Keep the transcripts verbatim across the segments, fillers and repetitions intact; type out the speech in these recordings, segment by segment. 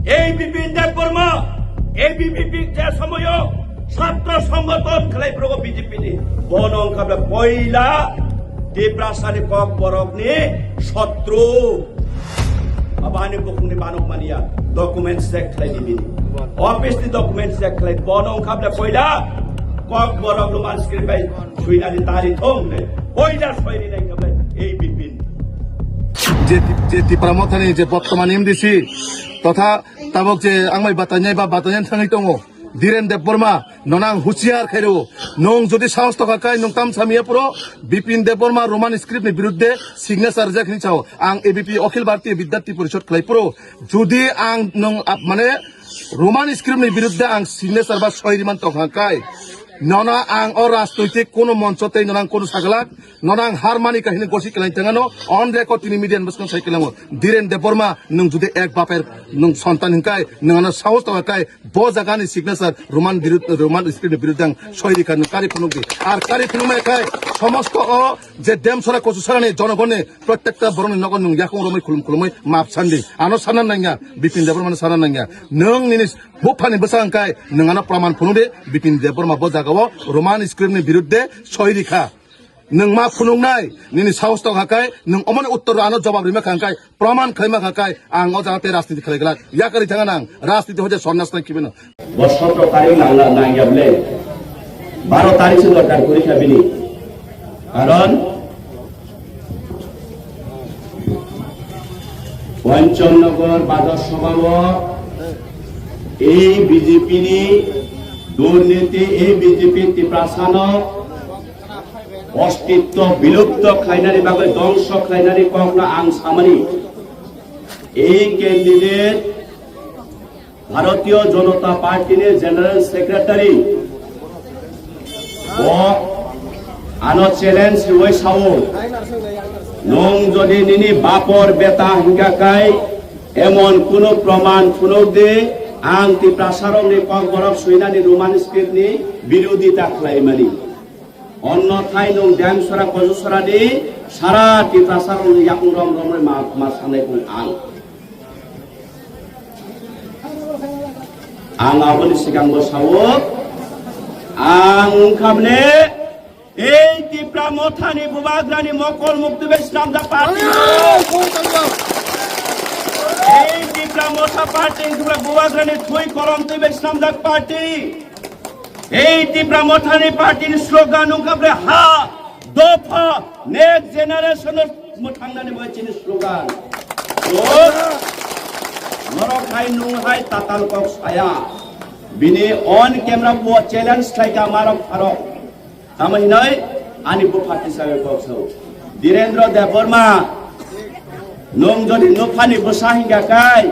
Ei Bipin Debbarma, ei B B P je somoyo satro songothon khlai progo B J P ni. Bono wngkha bole poila Tiprasani Kokborokni sotru. Abani bukungni banok mania, documents check khlai di bini. Office ni documents check khlai. Bono wngkha bole poila Kokborok Roman script bai suinani tari thong ne. Poila soiri nai khlai ei Bipin. Je, je Tipra Mothani je bottoman M D C totha tabok je ang bai batainai ba batainai thangwi tongo. Dhiren Debbarma, nono ang husiar khairo. Nwng jodi sahos tokha kai, nwng tam samiya puro Bipin Debbarma Roman script ni biruddhe signature rijak hinwi sao. Ang A B P Akhil Bharatiya Vidyarthi Parishad khlai puro. Jodi ang nwng ap-, mane Roman script ni biruddhe ang signature ba soi riman tokha kai, nono ang o rajnoitik kono moncho tei nono ang kono sagalak, nono ang har mani kahini gosi kelai tengano, on record tini media ni bwskango sai kelango. Dhiren Debbarma, nwng jodi ek baper nwng sontan hinkai, nwng ano sahos tokha kai, bo jaga ni signature Roman birud-, Roman script ni biruddhe ang soi rikha, nwng kari phunuk di. Ar kari phunuk mai khai, somosto o je Demsora Kochusora ni jonogoni prottekta borok ni nogo nwng yakung romwi khulum khulumwi map sandi. Ano sana nangya, Bipin Debbarma no sana nangya. Nwng nini buphani bwsa hinkai, nwng ano praman phunuk di, Bipin Debbarma bo jaga o Roman script ni biruddhe soi rikha. Nwng ma phunuknai, nini sahos tokha kai, nwng omoni uttor ano jobab rima kha hinkai, praman khlaima kha kai, ang o jaga tei rajniti khlai glak. Yakarwi thangna nang, rajniti hoja sornas nang kibino. Bo sotro tarik nang, nang, nang ya bole. Baro tarik se dorkar kuri kha bini. Karon, Panchamnagar Bazar Sabha o ei B J P ni durniti, ei B J P Tiprasano ostitto bilupto khlainani bagwi, dongso khlainani kokno ang samani. Ei candidate Bharatiya Janata Party ni General Secretary bo ano challenge riwi sao, nwng jodi nini bapor beta hinka kai emon kuno proman phunuk di, ang Tiprasarokni kokborok suinani Roman script ni birodita khlaimani. Onnothai nwng Demsora Kochusora di sara Tiprasarokni yakung rom romwi ma, ma sanai kung ang. Ang aboni sigang bo sao, ang wngkha bole ei Tipra Mothani Bubagrani mokol mukti bai swnamjak party. Ei Tipra Motha party wngkha bole Bubagrani thwi kolom twi bai swnamjak party. Ei Tipra Mothani party ni slogan wngkha bole ha, dopha, next generation no mwthangnani bai chini slogan. So, norok hai nwng hai tatal kok saya. Bini on camera bo challenge khlai ka marok pharok. Tamo hinoi ani bupha tisai kok sao. Dhirendra Debbarma, nwng jodi nophani bwsa hinga kai,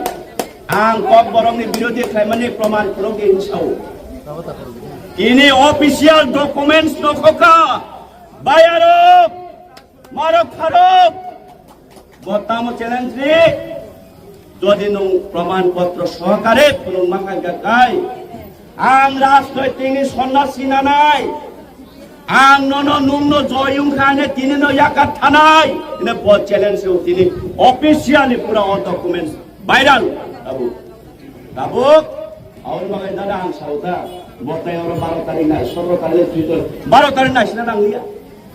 ang kokborokni birodhi khlaimani proman phunukdi hinwi sao. Tini official documents nokhokha, bayarok, marok pharok, bo tamo challenge ri, jodi nwng proman potro sohokare phunukma kha hinga kai, ang rajnoitikni sonnasi nanai, ang nono nwngno joyung kha hwnwi tini no yakat thanai, hwnwi bo challenge o tini officially pura o documents viral. Tabuk, tabuk, aboni bagwi dada ang sao ta, bo tai oro baro tarik nai, sotoro tarik nai, twi to baro tarik nai sina nang liya.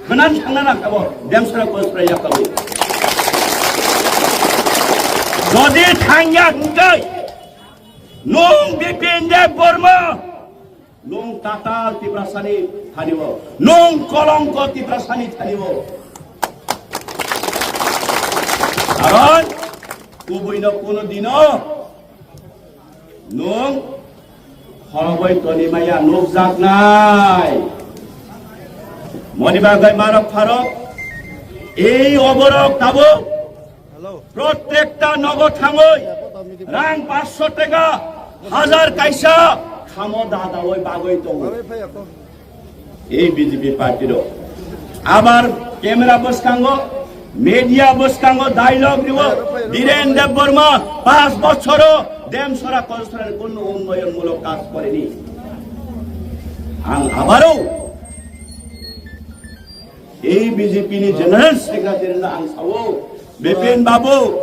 Khwnan thangna nang abo, Demsora Kochusora yak tabuk. Jodi thangya hwnkhe, nwng Bipin Debbarma, nwng tatal Tiprasani thani o, nwng kolongko Tiprasani thani o. Karon kubuino kuno dino nwng khorogwi toni maya nukjaknai. Moni bagwi marok pharok ei oborok tabuk prottekta nogo thangwi rang paanch sho taka hajar kaisa khamo dadawi bagwi tongo. Ei B J P party rok abar camera bwskango, media bwskango dialogue riwo, Dhiren Debbarma panch bochoro Demsora Kochusora ni kunno unnoyon mulok kaj korini. Ang abaro ei B J P ni General Secretary no ang sao, Bipin Babu,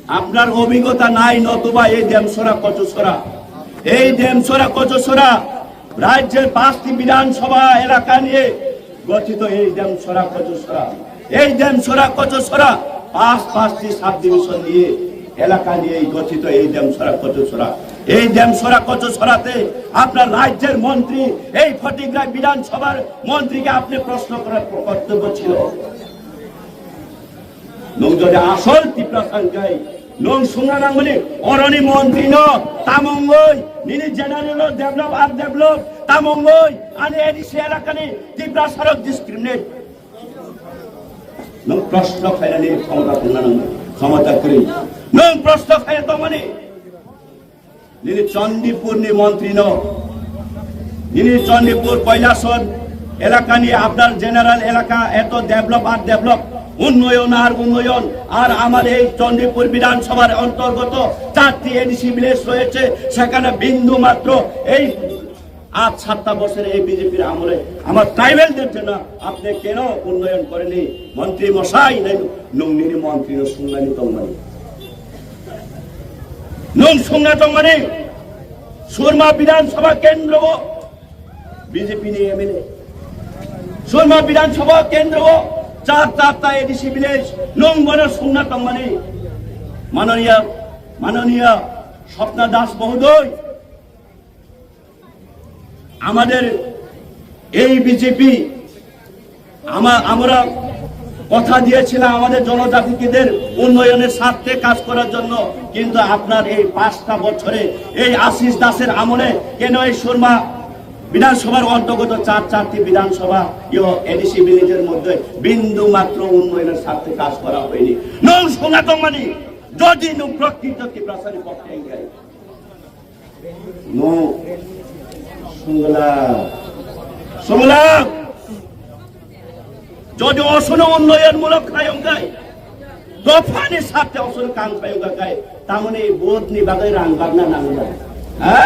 আপনার অভিজ্ঞতা নাই, নতুবা এই ডেমছড়া কচুছড়া, এই ডেমছড়া কচুছড়া রাজ্যের পাঁচটি বিধানসভা এলাকা নিয়ে গঠিত এই ডেমছড়া কচুছড়া, এই ডেমছড়া কচুছড়া পাঁচ পাঁচটি সাব ডিভিশন নিয়ে এলাকা নিয়ে এই গঠিত এই ডেমছড়া কচুছড়া। এই ডেমছড়া কচুছড়াতে আপনার রাজ্যের মন্ত্রী, এই ফটিকরায় বিধানসভার মন্ত্রীকে আপনি প্রশ্ন করার কর্তব্য ছিল। Nwng jodi asol Tiprasa hwnkhe, nwng sungna nangmani, oroni montri no tamo wngwi, nini general no develop ar develop tamo wngwi, ani A D C elakani Tiprasa rok discriminate. Nwng proshno khainani khomota tongna nangmani, khomota kwrwi. Nwng proshno khaina tongmani. Nini Chandipur ni montri no, nini Chandipur Kailasor elaka ni, আপনার general elaka, eto develop ar develop, unnoyon ar unnoyon, ar amar ei Chandipur বিধানসভার অন্তর্গত চারটি A D C village রয়েছে, সেখানে বিন্দু মাত্র এই আট সাতটা বছরে এই বিজেপির আমলে আমার ট্রাইবেলদের জন্য আপনি কেন উন্নয়ন করেনি? মন্ত্রী মশাই, nwng nini montri no sungnani tongmani. Nwng sungna tongmani, Surma Bidhan Sabha Kendro o B J P ni M L A, Surma Bidhan Sabha Kendro o char char ta A D C village, nwng bono sungna tongmani, মাননীয়, মাননীয় স্বপ্না দাস মহোদয়, আমাদের এই বিজেপি, আমা-, আমরা কথা দিয়েছিলাম আমাদের জনজাতিদের উন্নয়নের স্বার্থে কাজ করার জন্য, কিন্তু আপনার এই পাঁচটা বছরে এই আশিস দাসের আমলে কেন এই সুরমা বিধানসভার অন্তর্গত চার চারটি বিধানসভা ইয়ো এডিসি ভিলেজের মধ্যে বিন্দু মাত্র উন্নয়নের স্বার্থে কাজ করা হয়নি? Nwng sungna tongmani, jodi nwng prokrito Tiprasani pokhe wngkha. Nwng sungla, sungla. Jodi osono unnoyon mulok khlai wngkha, dophani sakte osono kam khlai wngkha, tamoni vote ni bagwi rang bagna nangla. Ha?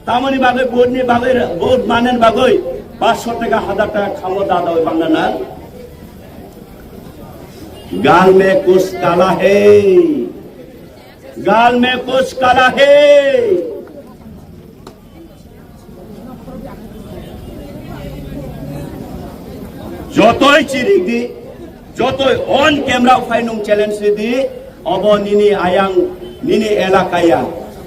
Tamoni bagwi vote ni bagwi, vote manen bagwi paanch sho taka, hazar taka khamo dada oi bagna nang. गाल में कुछ काला है। Gal mein kuch kala hai. Jotoi chirik di, jotoi on camera phai nwng challenge ri di, obo nini ayang, nini elakaya,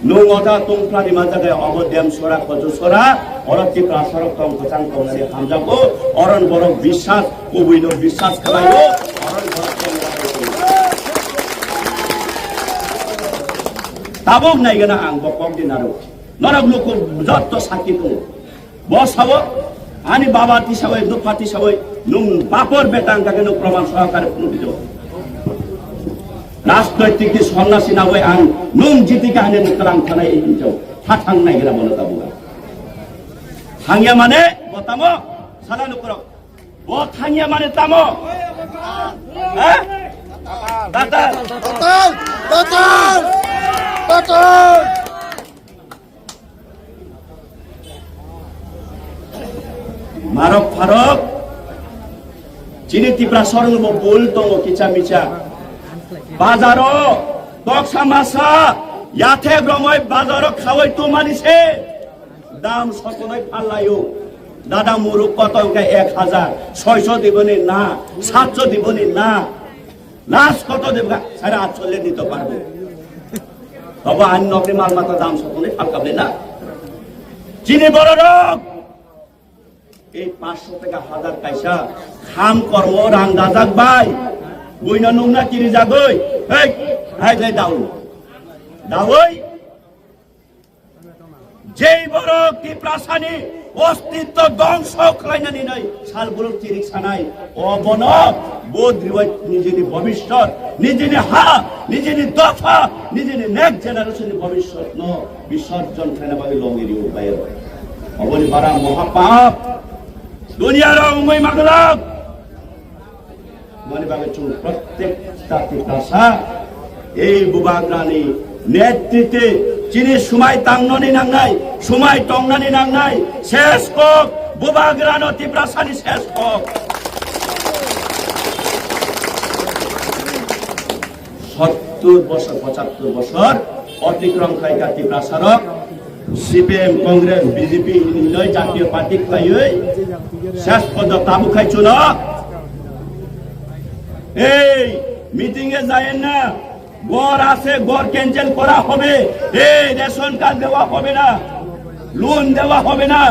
nwng ota tongphlani manjakya, obo Demsora, Kojusora, oro Tiprasarok tong kwchang tongnani hamjago, oron borok biswas, kubuino biswas khlaio, oron borok tong. Tabuk naigana ang bo kok di narwk. Norok luku jotto sakki tongo. Bo sabo, ani baba tisawi, nupha tisawi, nwng bapor beta wngkha khe nwng proman sohokare phunuk di jago. Rajnoitik di sonnasi nawi ang nwng jitika hwnwi nwng twlang thanai hinjao. Thathang naigra bono tabuk. Thangya mane, bo tamo, sala lukurok. Bo thangya mane tamo? Ha? Tatal. Tatal! Tatal! Tatal! Marok pharok, chini Tiprasarokni bo bul tongo kicha micha. Bazaro, toksa masa, yathek romoi bazaro khawai tumani se. Dam sotonoi phallaio. Dada muruk koto wngkha ek hazar, soiso diboni na, satso diboni na. Last koto dibga, sare atso le nito parbo. Tobo ani nokni mal mata dam sotonoi phalkable na. Chini bororok. Ei paanch sho taka hazar kaisa kham kormo rang dajak bai. Buino nungna kiri jagoi. Hei, hai jai dawi. Dawi. Jei borok Tiprasani ostitto dongso khlainani nai sal buluk chirik sanai, o bono bodribai nijini bobishyot, nijini ha, nijini dopha, nijini next generation ni bobishyot no bisorjon khlaina bagwi longi riyo bayro. Oboni bara mohapap. Duniya rok umui maglak. Mani bagwi chwng prottek jati bhasha ei Bubagrani netritwe chini swmai tangnani nangnai, swmai tongnani nangnai, ses kok, Bubagrano Tiprasani ses kok. Sot-, সত্তর বছর, পঁচাত্তর বছর অতিক্রম khai kha Tiprasa rok, C P M, Congress, B J P hinwi jatiyo party khwlaiwi ses porjonto tabuk khai chuno. এই মিটিং এ যায়েন না, ঘর আছে, ঘর ক্যান্সেল করা হবে, এই রেশন কার্ড দেওয়া হবে না, লোন দেওয়া হবে না।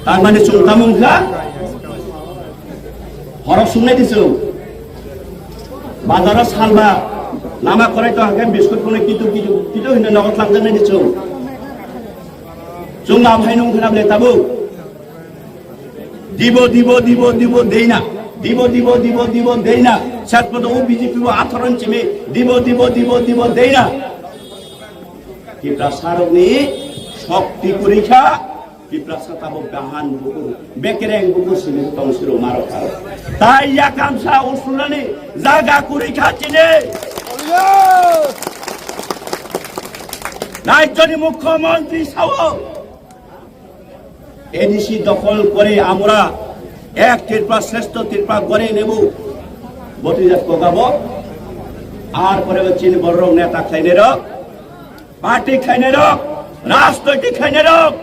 তার মানে চুলতা মুখা হরক শুনলাই দিছো। বাজারো সালবা, লামা করাই তো আগে বিস্কুট কোনো কিছু কিছু কিছু হিনে নগদ লাগতে নাই দিছো। চুঙ্গা ভাই নুন খারাপ লে তাবু। Dibo, dibo, dibo, dibo, দেই না। Dibo, dibo, dibo, dibo, দেই না। শেষ পর্যন্ত ও বিজেপি ও আচরণ চিমে, dibo, dibo, dibo, dibo, দেই না। Tiprasa rokni শক্তি পরীক্ষা, Tiprasa tabuk gahan bukur, bekereng bukur simi tong siro maro kharo. Tai yakamsa usulani jaga kuri kha chini. রাজ্যনি মুখ্যমন্ত্রী সাহেব, এডিসি দখল করে আমরা এক ত্রিপুরা শ্রেষ্ঠ ত্রিপুরা গড়ে নেব। ভতিজা কোকাবো আর পরে চিনি বড় নেতা খাইনে রক, পার্টি খাইনে রক, রাজনৈতিক খাইনে রক।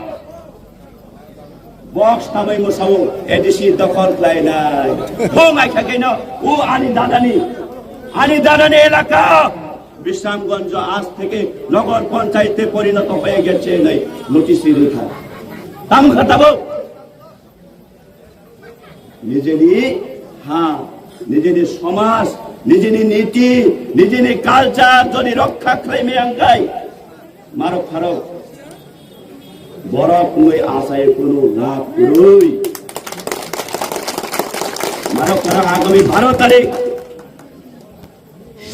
বক্স তামাই মোসাও এডিসি দখল খাইনাই। হো মাই খাইনো ও আনি দাদানি, আনি দাদানি এলাকা বিশ্রামগঞ্জ আজ থেকে নগর পঞ্চায়েতে পরিণত হয়ে গেছে, নাই নোটিশ লেখা। তাম খাতাবো নিজেনি, হ্যাঁ, নিজেনি সমাজ, নিজেনি নীতি, নিজেনি কালচার যদি রক্ষা খাইমে আঙ্গাই, মারক ফারক, বরক নই আশায় কোনো লাভ করুই। মারক ফারক আগামী বারো তারিখ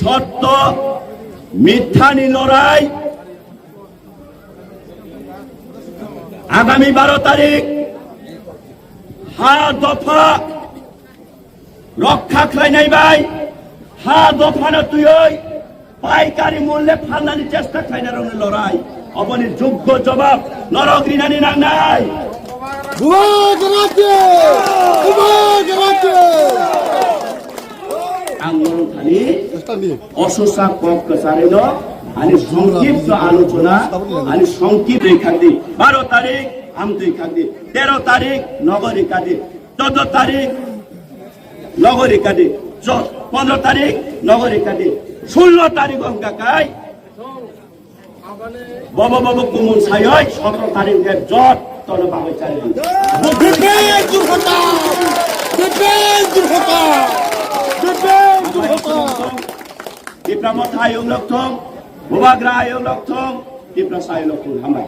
সত্য মিথ্যানি লড়াই। আগামী বারো তারিখ হা দফা রক্ষা খাইনাই বাই, হা দফানো তুই পাইকারি মূল্যে ফালনানি চেষ্টা খাইনারোনি লড়াই। অবনি যোগ্য জবাব নরক রিনানি নাংনাই। Bubagra Raje! Bubagra Raje! Ang norok thani ososa kok kwcharino ani songkipto alochona, ani songkip twi khakdi. Baro tarik ang twi khakdi, tero tarik nogori kadi, chordo tarik nogori kadi, cho-, pondro tarik nogori kadi, sullo tarik wngkha kai. Bobo bobo kumun sayoi sotro tarik ke jot tono bagoi chari di. Bibin Durhota! Bibin Durhota! Bibin Durhota! Tipra motha ayung lokthong, Bubagra ayung lokthong, Tipra sayung lokthong hambai.